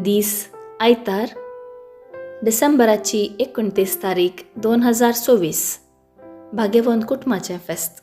दीस आयतार, डिसेंबराची 29 तारीख 2024, भाग्यवंत कुटुंबाचें फेस्त.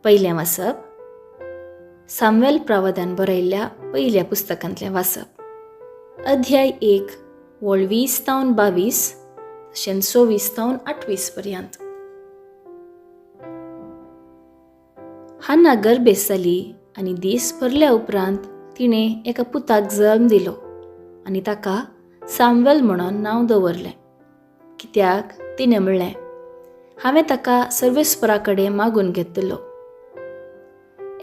पयलें वाचप सामुएल प्रवाद्यान बरयल्ल्या पयल्या पुस्तकांतलें वाचप, अध्याय 1 वळ 20 तावन 22 तशेंच 24 तावन 28 पर्यंत. हान्ना गर्भेस्त जाली आनी दीस भरल्या उपरांत तिणें एका पुताक जल्म दिलो आनी ताका सामुएल म्हणून नांव दवरलें, कित्याक तिणें म्हणलें, हांवें ताका सर्वेस्परा कडेन मागून घेतलो.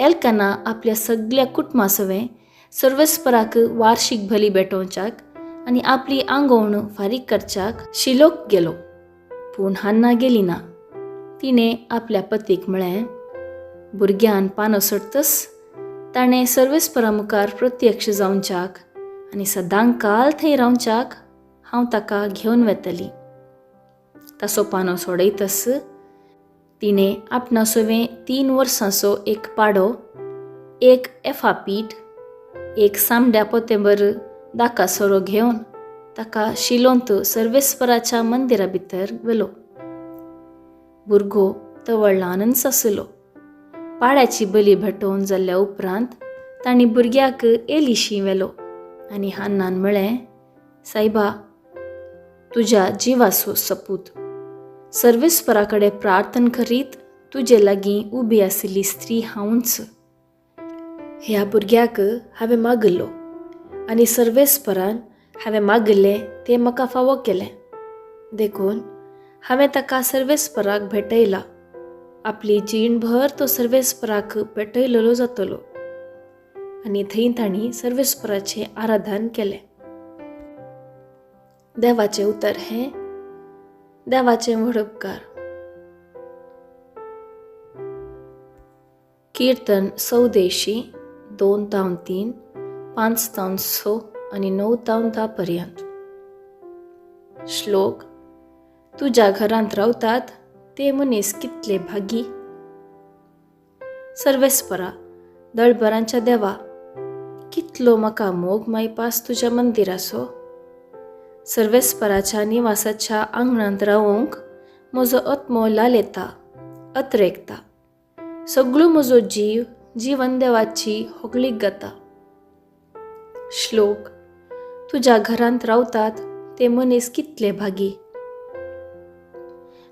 एल्काना आपल्या सगल्या कुटुंबा सवें सर्वेस्पराक वार्षिक बली भेटोवच्याक आनी आपली आंगवण फारीक करच्याक शिलोक गेलो, पूण हान्ना गेली ना. तिणें आपल्या पतीक म्हळें, भुरग्यान पानो सोडतच ताणें सर्वेस्परा मुखार प्रत्यक्ष जावच्याक आनी सदांकाल थंय रावच्याक हांव ताका घेवन वेतली. ताचो पानो सोडयतच तिणें आपणा सवें 3 वर्सांचो एक पाडो, एक एफा पीठ, एक सामड्या पोतेंबर दाका सोरो घेवन ताका शिलोंत सर्वेस्पराच्या मंदिरा भितर व्हेलो. भुरगो तवळ ल्हानच आसलो. पाड्याची बली भेटोवन जाल्ल्या उपरांत तांणी भुरग्याक एलिशी व्हेलो आनी हान्नान म्हळें, सायबा, तुज्या जिवाचो सपूत, सर्वेस्परा कडेन प्रार्थना करीत तुजे लागीं उबी आशिल्ली स्त्री हांवूच. ह्या भुरग्याक हांवें मागिल्लो आनी सर्वेस्परान हांवें मागिल्लें तें म्हाका फावो केलें, देखून हांवें ताका सर्वेस्पराक भेटयला. आपली जीणभर तो सर्वेस्पराक भेटयलेलो जातलो. आनी थंय तांणी सर्वेस्पराचें आराधन केलें. देवाचें उतर हें देवाचें व्हड उपकार. किर्तन 84 2 तावन 3, 5 तावन 6 आनी 9 तावन 10 पर्यंत. श्लोक, तुज्या घरांत रावतात ते मनीस कितले भागी. सर्वेस्परा, दळबरांच्या देवा, कितलो म्हाका मोग मायपास तुज्या मंदिराचो. सर्वेस्पराच्या निवासाच्या आंगणांत रावंक म्हजो आत्मो लालेता, अत्रेकता. सगळो म्हजो जीव जिवन देवाची होगळीक गाता. श्लोक, तुज्या घरांत रावतात ते मनीस कितले भागी.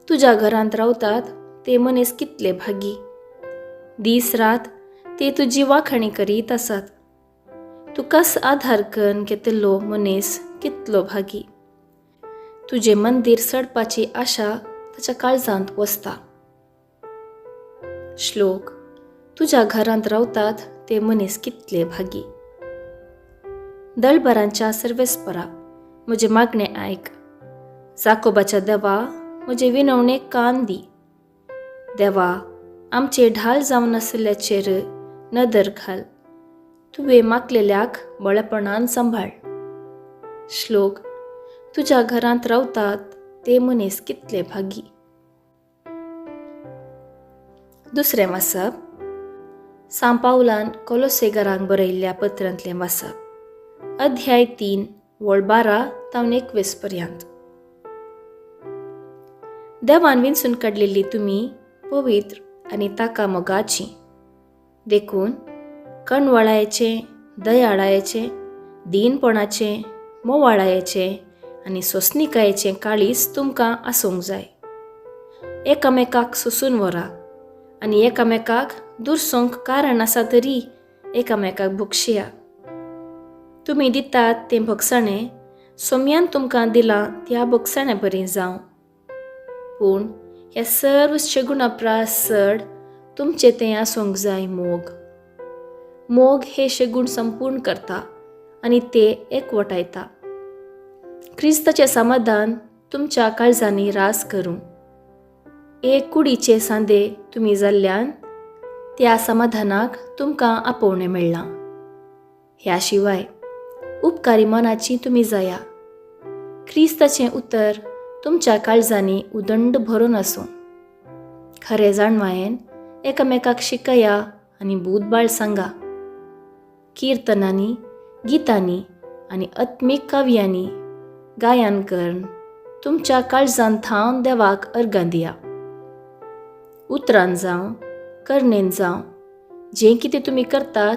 तुज्या घरांत रावतात ते मनीस कितले भागी. दीस रात ते तुजी वाखाणी करीत आसात. तुकाच आधार करून घेतिल्लो मनीस कितलो भागी. तुजें मंदीर चडपाची आशा ताच्या काळजांत वसता. श्लोक, तुज्या घरांत रावतात ते मनीस कितले भागी. दळबरांच्या सर्वेस्परा, म्हजें मागणें आयक. जाकोबाच्या देवा, म्हजे विनवणेक कान दी. देवा, आमचे ढाल जावन आशिल्ल्याचेर नदर घाल. तुवें मागलेल्याक बळेपणान सांबाळ. श्लोक, तुज्या घरांत रावतात ते मनीस कितले भागी. दुसरें वाचप सांपावलान कोलोसेगरांक बरयल्ल्या पत्रांतलें वाचप, अध्याय 3 वळ 12 तावन 21 पर्यंत. देवान विंचून काडलेली तुमी पवित्र आनी ताका मोगाची, देखून कणवळायेचें, दयाळायेचें, दीनपणाचें, मोवाळायेचें आनी सोंसणिकायेचें काळीज तुमकां आसूंक जाय. एकामेकाक सोंसून व्हरा आनी एकामेकाक दुरसोंक कारण आसा तरी एकामेकाक भोगशया. तुमी दितात तें भोगसाणें सोम्यान तुमकां दिलां त्या भोगसाण्या बरी जावं. पूण ह्या सर्व शेगुणा प्रास चड तुमचें तें आसूंक जाय मोग. मोग हे शेगूण संपूर्ण करता आनी ते एकवटायता. क्रिस्ताचें समाधान तुमच्या काळजांनी रास करूं. एक कुडीचे सांदे तुमी जाल्ल्यान त्या समाधानाक तुमकां आपोवणें मेळ्ळां. ह्या शिवाय उपकारी मनाची तुमी जाया. क्रिस्ताचें उतर तुमच्या काळजांनी उदंड भरून आसूं. खरें जाणवायेन एकामेकाक शिकया आनी बूदबाळ सांगा. किर्तनांनी, गितांनी आनी आत्मीक काव्यांनी गायन करून तुमच्या काळजान थावन देवाक अर्गां दिया. उतरान जावं करणेन जावं जें कितें तुमी करतात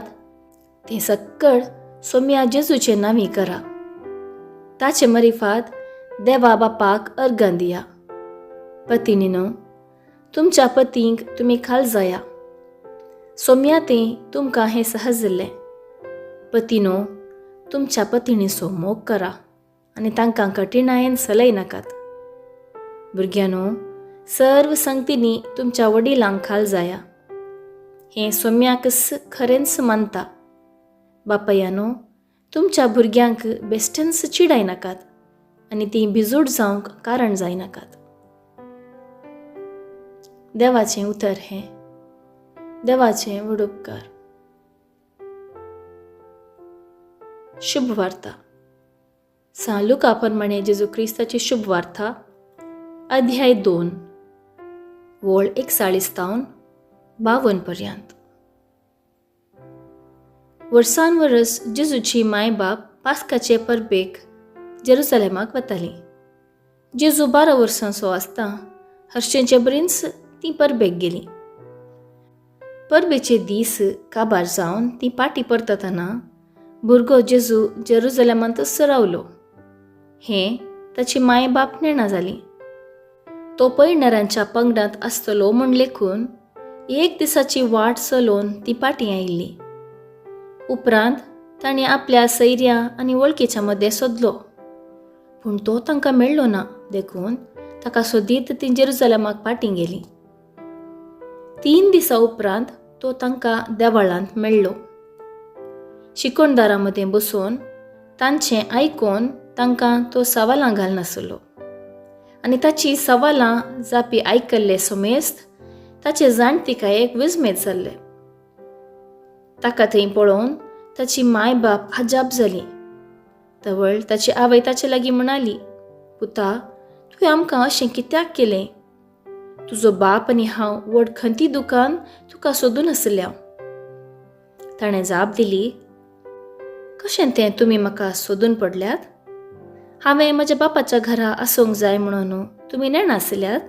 तें सक्कड सोम्या जेजूचे नांवी करा. ताचे मरिफात देवा बापाक अर्गां दिया. पतिणीनो, तुमच्या पतींक तुमी खाल जाया. सोम्या तें तुमकां हें सहज दिल्लें. पतिनो, तुमच्या पतिणीचो मोग करा आनी तांकां कठिणायेन सलय नाकात. भुरग्यांनो, सर्व संगतींनी तुमच्या वडिलांक खाल जाया. हें सोम्याकच खरेंच मानता. बापायानो, तुमच्या भुरग्यांक बेश्टेंच चिडाय नाकात आनी तीं भिजूड जावंक कारण जायनाकात. देवाचें उतर हें. देवाचें व्हड उपकार. शुभ वार्ता. सां लुका प्रमाणे जेजू क्रिस्ताची शुभ वार्ता, अध्याय 2, वळ 41 तावन 52 पर्यंत. वर्सान वरस जेजूची माय बाप पास्काचे परबेक जेरुसलेमाक वताली. जेजू 12 वर्सांचो आसता हर्शेंचे बरींच तीं परबेक गेलीं. परबेचे दीस काबार जावन तीं पाटी परततना भुरगो जेजू जेरुजलेमांतच रावलो. हें ताची माय बाप नेणा जाली. तो पयणाऱ्यांच्या पंगडांत आसतलो म्हूण लेखून एक दिसाची वाट चलोवन ती पाटी आयिल्ली. उपरांत तांणी आपल्या सैऱ्या आनी वळखीच्या मदें सोदलो, पूण तो तांकां मेळ्ळो ना. देखून ताका सोदीत तीं जेरुजलेमाक पाटी गेलीं. 3 दिसां उपरांत तो तांकां देवाळांत मेळ्ळो. शिकोणदारां मदें बसून तांचें आयकून तांकां तो सवालां घालनासलो आनी ताची सवालां जापी आयकल्ले समेस्त ताचे जाणतिकायेक विस्मेत जाल्ले. ताका थंय पळोवन ताची माय बाप अजाप जाली. तवळ ताची आवय ताचे लागीं म्हणाली, पुता, तुवें आमकां अशें कित्याक केलें? तुजो बाप आनी हांव व्हड खंती दुकान तुका सोदून आसल्या. ताणें जाप दिली, कशें तें तुमी म्हाका सोदून पडल्यात? हांवें म्हज्या बापाच्या घरा आसूंक जाय म्हणून तुमी नेणासल्यात?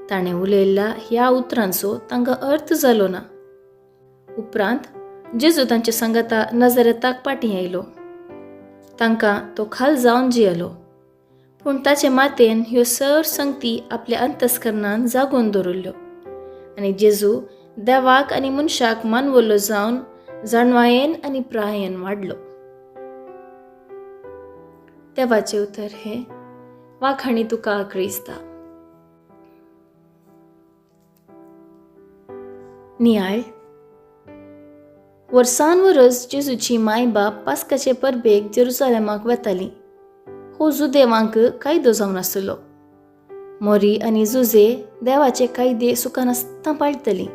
ताणें उलयल्ल्या ह्या उतरांचो तांकां अर्थ जालो ना. उपरांत जेजू तांचे सांगाता नजरेताक पाटी आयलो. तांकां तो खाल जावन जियेलो, पूण ताचे मातेन ह्यो सर संगती आपल्या अंतस्करणान जागोवन दवरिल्ल्यो आनी जेजू देवाक आनी मनशाक मानवल्लो जावन जाणवायेन आनी प्रायेन वाडलो. देवाचें उतर हें. वाखाणी तुका क्रिस्ता. नियाळ. वर्सान वरस जेजूची माय बाप पास्काचे परबेक जेरुसलेमाक वेताली. हो जुदेवांक कायदो जावन आसलो. मोरी आनी जुजे देवाचे कायदे सुखानासतना पाळटली.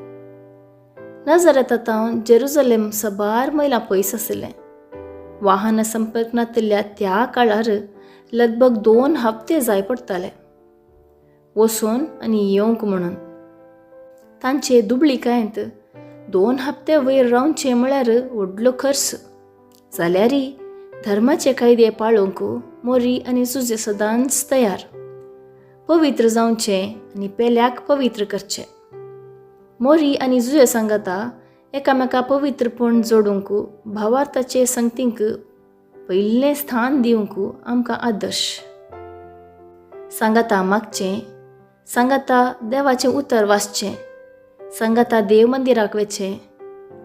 नजरेता जेरुजलेम सबार मैलां पयस आशिल्लें. वाहन संपर्क नातिल्ल्या त्या काळार लगभग 2 हप्ते जाय पडटाले वचून आनी येवंक म्हणून. तांचे दुबळिकायेंत 2 हप्ते वयर रावचें म्हळ्यार व्हडलो खर्च. जाल्यारय धर्माचे कायदे पाळूंक मोरी आनी जुजे सदांच तयार. पवित्र जावचें आनी पेल्याक पवित्र करचें. मोरी आनी जुजे सांगाता एकामेका पवित्रपण जोडूंक भावार्थाचे संगतींक पयलें स्थान दिवंक आमकां आदर्श. सांगाता मागचें, सांगाता देवाचें उतर वाचचें, सांगाता देव मंदिराक वचचें,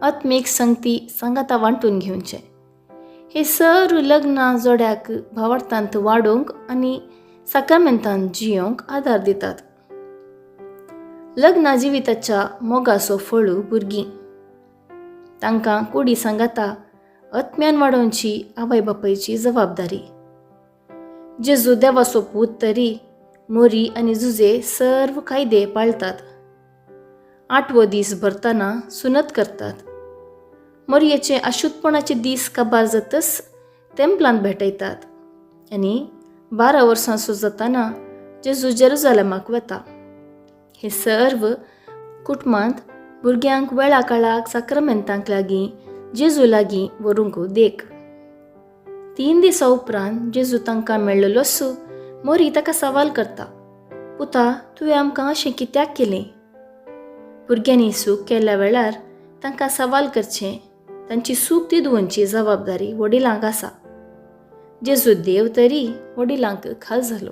आत्मीक संगती सांगाता वांटून घेवचें. हे सर्व लग्नां जोड्याक भावार्थांत वाडोवंक आनी साक्रामेंतांत जियोवंक आदार दितात. लग्ना जिविताच्या मोगाचो फळू भुरगीं. तांकां कुडी सांगाता आत्म्यान वाडोवची आवय बापायची जबाबदारी. जेजू देवाचो पूत तरी मोरी आनी जुजे सर्व कायदे पाळटात. 8वो दीस भरतना सुनत करतात. मोरयेचे अशुद्धपणाचे दीस काबार जातच तेंपलांत भेटयतात आनी 12 वर्सांचो जाताना जेजू जेरुजलेमाक वता. हे सर्व कुटुंबांत भुरग्यांक वेळा काळाक साक्रामेंतांक लागीं जेजू लागीं व्हरूंक देख. 3 दिसां उपरांत जेजू तांकां मेळ्ळलोच. मोरी ताका सवाल करता, पुता, तुवें आमकां अशें कित्याक केलें? भुरग्यांनी चूक केल्ल्या वेळार तांकां सवाल करचें, तांची चूक तिदवंची जबाबदारी वडिलांक आसा. जेजू देव तरी वडिलांक खाल जालो.